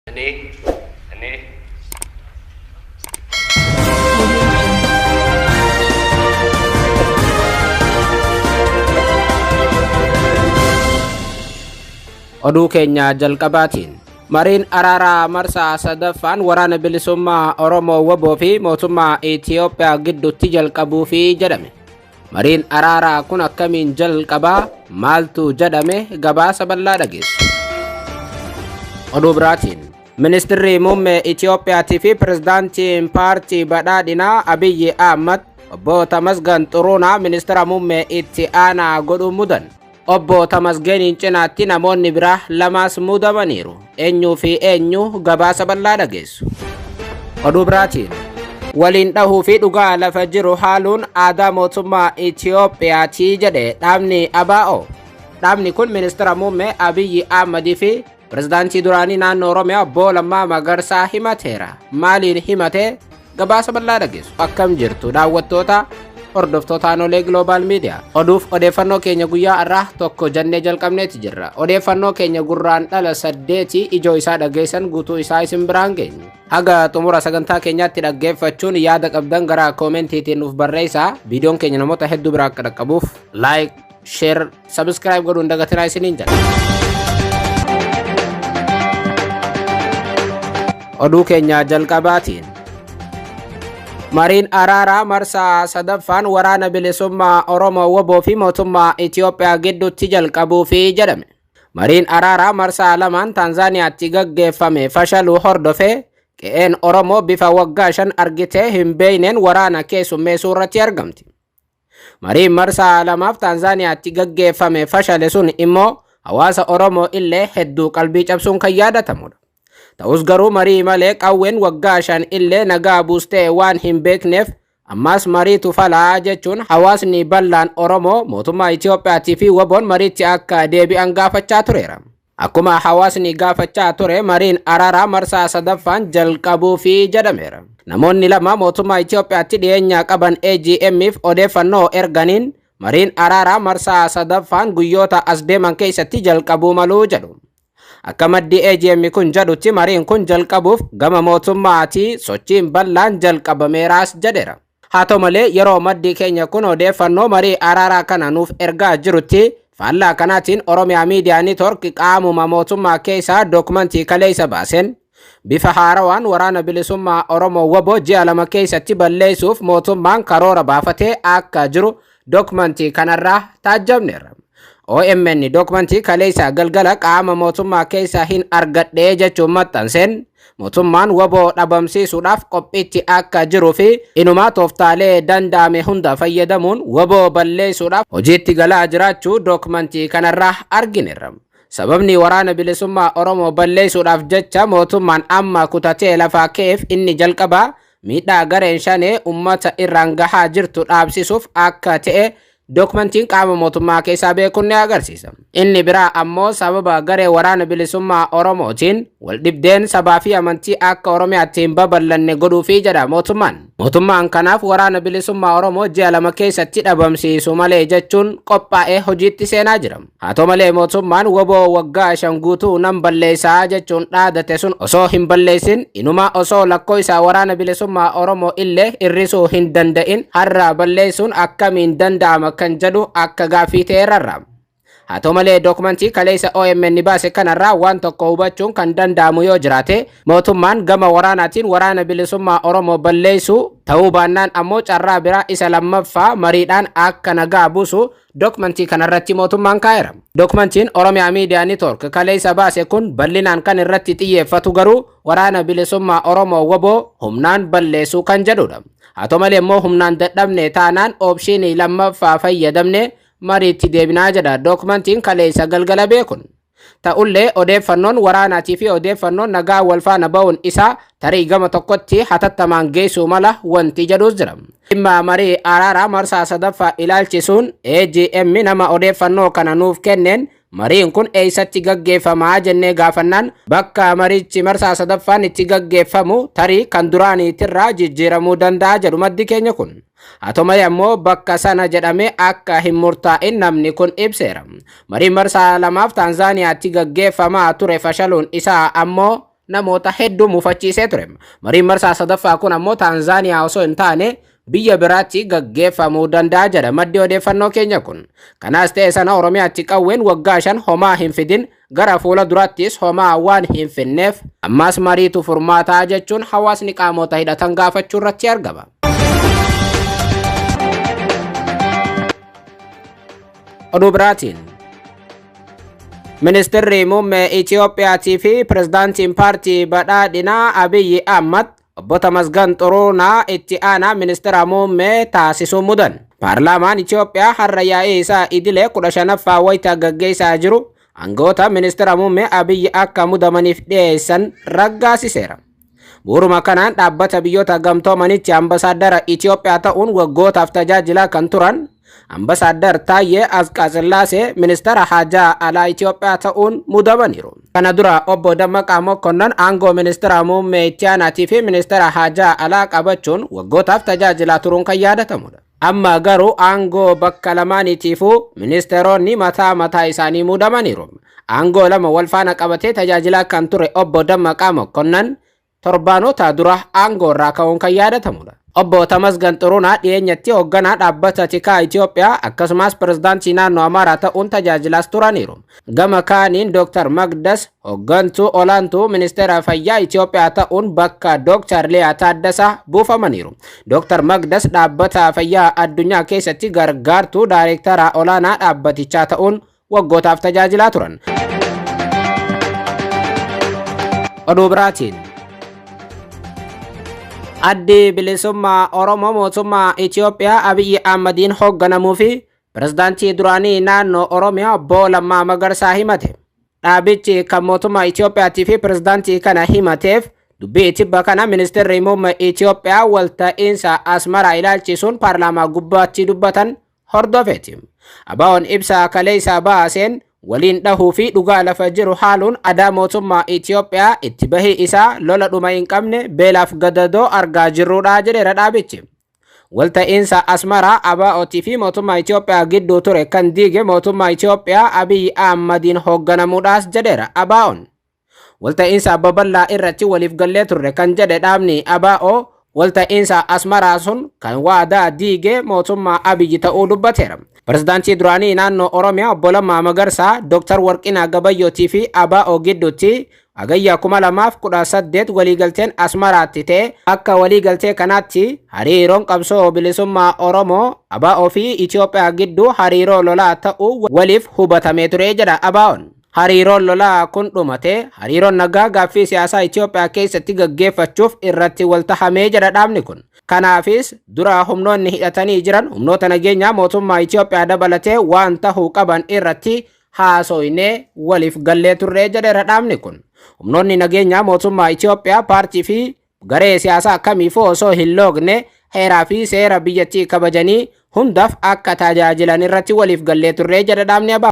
እኔ እኔ Oduu keenya jalqabaatiin mariin araaraa marsaa sadaffaan Waraana Bilisummaa Oromoo WBO fi mootummaa Itiyoophiyaa gidduutti jalqabuufi jedhame. Mariin araaraa kun akkamiin jalqabaa maaltu jedhame gabaasa bal'aa dhageessu. Oduu biraatiin Ministirri Muummee Itiyoophiyaatii fi Pirezidaantiin Paartii Badhaadhinaa Abiyyi Ahmad Obbo Tamasgan Xuruunaa Ministira Muummee Itti Aanaa godhuun mudan. Obbo Tamasgeeniin cinaatti namoonni biraa lamaas muudamaniiru. Eenyuu fi eenyu gabaasa bal'aa dhageessu. Oduu biraatiin waliin dhahuu fi dhugaa lafa jiru haaluun aadaa mootummaa Itiyoophiyaati jedhe dhaabni ABO. Dhaabni kun ministira muummee Abiyyi Ahmad fi pirezidaantii duraanii naannoo Oromiyaa obbo Lammaa Magarsaa himateera. Maaliin himate? Gabaasa bal'aa dhageessu. Akkam jirtu daawwattoota hordoftoota Aanolee Global Media. Oduuf odeeffannoo keenya guyyaa har'aa tokko jennee jalqabneeti jirra. Odeeffannoo keenya gurraan dhala saddeeti ijoo isaa dhageessan guutuu isaa isin biraan geenye. Haga xumura sagantaa keenyaatti dhaggeeffachuun yaada qabdan gara koomentiitiin nuuf barreessaa. Viidiyoon keenya namoota hedduu biraa akka dhaqqabuuf like, share, subscribe godhuun dagatinaa isiniin jedha. Oduu keenya jalqabaatiin Mariin araaraa marsaa sadaffaan waraana bilisummaa Oromoo WBO fi mootummaa Itiyoophiyaa gidduutti jalqabuufi jedhame. Mariin araaraa marsaa lamaan Taanzaaniyaatti gaggeeffame fashaluu hordofee qe'een Oromoo bifa waggaa 5 argitee hin beeyneen waraana keessummeessuu irratti argamti. Mariin marsaa lamaaf Taanzaaniyaatti gaggeeffame fashale sun immoo hawaasa Oromoo illee hedduu qalbii cabsuun kan yaadatamudha. Ta'us garuu marii malee qawween waggaa 5 illee nagaa buustee waan hin beekneef ammas mariitu falaa jechuun hawaasni bal'aan Oromoo mootummaa Itiyoophiyaatii fi WBOn mariitti akka deebi'an gaafachaa tureera. Akkuma hawaasni gaafachaa ture mariin araaraa marsaa sadaffaan jalqabuufi jedhameera. Namoonni lama mootummaa Itiyoophiyaatti dhiyeenya qaban AGM'f odeeffannoo erganiin mariin araaraa marsaa sadaffaan guyyoota as deeman keessatti jalqabuu malu jedhu. Akka maddi AGM kun jedhutti mariin kun jalqabuuf gama mootummaatii sochiin bal'aan jalqabameeraas jedheera. Haa ta'u malee yeroo maddi keenya kun odeeffannoo marii araaraa kana nuuf ergaa jirutti faallaa kanaatiin Oromiyaa Miidiyaa Neetwork qaamuma mootummaa keessaa dookumantii kaleessa baaseen bifa haarawaan waraana bilisummaa Oromoo WBO ji'a 2 keessatti balleessuuf mootummaan karoora baafatee akka jiru dookumantii kanarraa taajjabneerra. OMN dookumantii kaleessa galgala qaama mootummaa keessaa hin argadhee jechuun maxxanseen mootummaan WBO dhabamsiisuudhaaf qophiitti akka jiruu fi inumaa tooftaalee danda'ame hunda fayyadamuun WBO balleessuudhaaf hojiitti galaa jiraachuu dookumantii kanarraa argineerra. Sababni waraana bilisummaa Oromoo balleessuudhaaf jecha mootummaan amma kutatee lafaa ka'eef inni jalqabaa miidhaa gareen shanee uummata irraan gahaa jirtu dhaabsisuuf akka ta'e dookumantiin qaama mootummaa keessaa beekuun ni agarsiisa. Inni biraa ammoo sababa garee waraana bilisummaa Oromootiin waldhibdeen sabaa fi amantii akka Oromiyaatti hin babal'anne godhuufi jedha mootummaan. Mootummaan kanaaf waraana bilisummaa Oromoo ji'a 2 keessatti dhabamsiisu malee jechuun qophaa'ee hojiitti seenaa jira. Haa ta'u malee mootummaan WBO waggaa 5 guutuu nan balleessaa jechuun dhaadate sun osoo hin balleessin inuma osoo lakkoofsa waraana bilisummaa Oromoo illee hir'isuu hin danda'in har'a balleessuun akkamiin danda'ama kan jedhu akka gaaffii ta'e rarra'a. Haa ta'u malee dookumantii kaleessa OMN baase kanarraa waan tokko hubachuun kan danda'amu yoo jiraate mootummaan gama waraanaatiin waraana bilisummaa Oromoo balleessuu ta'uu baannaan ammoo carraa biraa isa lammaffaa mariidhaan akka nagaa buusu dookumantii kanarratti mootummaan kaa'eera. Dookumantiin Oromiyaa Miidiyaa Neetwork kaleessa baase kun bal'inaan kan irratti xiyyeeffatu garuu waraana bilisummaa Oromoo WBO humnaan balleessuu kan jedhudha. Haa ta'u malee immoo humnaan dadhabne taanaan oopshinii lammaffaa fayyadamne mariitti deebinaa jedha dookumantiin kaleessa galgala beekun. Ta'ullee odeeffannoon waraanaatii fi odeeffannoon nagaa wal faana ba'uun isaa tarii gama tokkotti hatattamaan geessuu mala wanti jedhus jira. Dhimma marii araaraa marsaa sadaffaa ilaalchisuun AGM nama odeeffannoo kana nuuf kenneen mariin kun eessatti gaggeeffamaa jennee gaafannaan bakka marichi marsaa sadaffaan itti gaggeeffamu tarii kan duraaniitirraa jijjiiramuu danda'a jedhu maddi keenya kun. Haa ta'u malee ammoo bakka sana jedhamee akka hin murtaa'in namni kun ibseera. Mariin marsaa lamaaf Taanzaaniyaatti gaggeeffamaa ture fashaluun isaa ammoo namoota hedduu mufachiisee ture. Mariin marsaa sadaffaa kun ammoo Taanzaaniyaa osoo hin taane biyya biraatti gaggeeffamuu danda'a jedha maddi odeeffannoo keenya kun. Kanaas ta'e sana Oromiyaatti qawween waggaa 5 homaa hin fidin gara fuula duraattis homaa waan hin finneef ammas mariitu furmaataa jechuun hawaasni qaamota hidhatan gaafachuu irratti argama. Oduu biraatiin Ministeerri Muummee Itiyoophiyaatii fi Pirezidaantiin Paartii Badhaadhinaa Abiyyi Ahmad Obbo Tamasgan Xuruunaa itti aanaa ministeera muummee taasisuu mudan. Paarlaamaan Itiyoophiyaa har'a yaa'ii isaa idilee 15ffaa wayita gaggeessaa jiru aangoota ministeera muummee Abiyyi akka mudamaniif dhiyeessan raggaasiseera. Bu'uuruma kanaan dhaabbata biyyoota gamtoomanitti ambasaaddara Itiyoophiyaa ta'uun waggootaaf tajaajilaa kan turan Ambasaaddar Taayyee Asqasillaasee ministeera haajaa alaa Itiyoophiyaa ta'uun mudamaniiru. Kana dura Obbo Dammaqaa Mokonnon aangoo ministeera muummee itti aanaatii fi ministeera haajaa alaa qabachuun waggootaaf tajaajilaa turuun kan yaadatamudha. Amma garuu aangoo bakka lamaaniitiifuu ministeeronni mataa mataa isaanii mudamaniiru. Aangoo lama wal faana qabatee tajaajilaa kan ture Obbo Dammaqaa Mokonnon torbaanota dura aangoo irraa ka'uun kan yaadatamudha. Obbo Tamasgan Xuruunaa dhiyeenyatti hoogganaa dhaabbata tikaa Itiyoophiyaa akkasumas pirezidaantii naannoo Amaaraa ta'uun tajaajilaas turaniiru. Gama kaaniin Dr. Magdas hooggantuu olaantuu ministeera fayyaa Itiyoophiyaa ta'uun bakka Dr. Liyaa Taaddasaa buufamaniiru. Dr. Magdas dhaabbata fayyaa addunyaa keessatti gargaartuu daayireektara olaanaa dhaabbatichaa ta'uun waggootaaf tajaajilaa turan. Oduu biraatiin Addi Bilisummaa Oromoo mootummaa Itiyoophiyaa Abiyyi Ahmadiin hoogganamuu fi pirezidaantii duraanii naannoo Oromiyaa Obbo Lammaa Magarsaa himate. Dhaabichi kan mootummaa Itiyoophiyaatii fi pirezidaantii kana himateef dubbii tibba kana ministeerri muummee Itiyoophiyaa walta'iinsa Asmaraa ilaalchisuun paarlaamaa gubbaatti dubbatan hordofeeti. ABO'n ibsa kaleessa baaseen waliin dhahuu fi dhugaa lafa jiru haaluun adaa mootummaa Itiyoophiyaa itti bahii isaa lola dhuma hin qabne beelaaf gadadoo argaa jirrudha jedheera dhaabichi. Walta'iinsa Asmaraa ABO'tii fi mootummaa Itiyoophiyaa gidduu ture kan diige mootummaa Itiyoophiyaa Abiyyi Ahmadiin hoogganamuudhaas jedheera ABO'n. Walta'iinsa babal'aa irratti waliif gallee turre kan jedhe dhaabni ABO walta'iinsa Asmaraa sun kan waadaa diige mootummaa Abiyyi ta'uu dubbateera. Pirezidaantii duraanii naannoo Oromiyaa Obbo Lammaa Magarsaa Dr. Warqinaa Gabayyootii fi ABO gidduutti hagayya 2018 waliigalteen Asmaraatti ta'e akka waliigaltee kanaatti hariiroon qabsoo bilisummaa Oromoo ABO fi Itiyoophiyaa gidduu hariiroo lolaa ta'uu waliif hubatamee ture jedha ABO'n. Hariiroon lolaa kun dhumate hariiroon nagaa gaaffii siyaasaa Itiyoophiyaa keessatti gaggeeffachuuf irratti waltahamee jedha dhaabni kun. Kanaafis dura humnoonni hidhatanii jiran humnoota nageenyaa mootummaa Itiyoophiyaa dabalatee waan tahuu qaban irratti haasoynee waliif gallee turree jedheera dhaabni kun. Humnoonni nageenyaa mootummaa Itiyoophiyaa paartii fi garee siyaasaa kamiifuu osoo hin loogne heeraa fi seera biyyattii kabajanii hundaaf akka tajaajilan irratti waliif gallee turree jedha dhaabni ABO.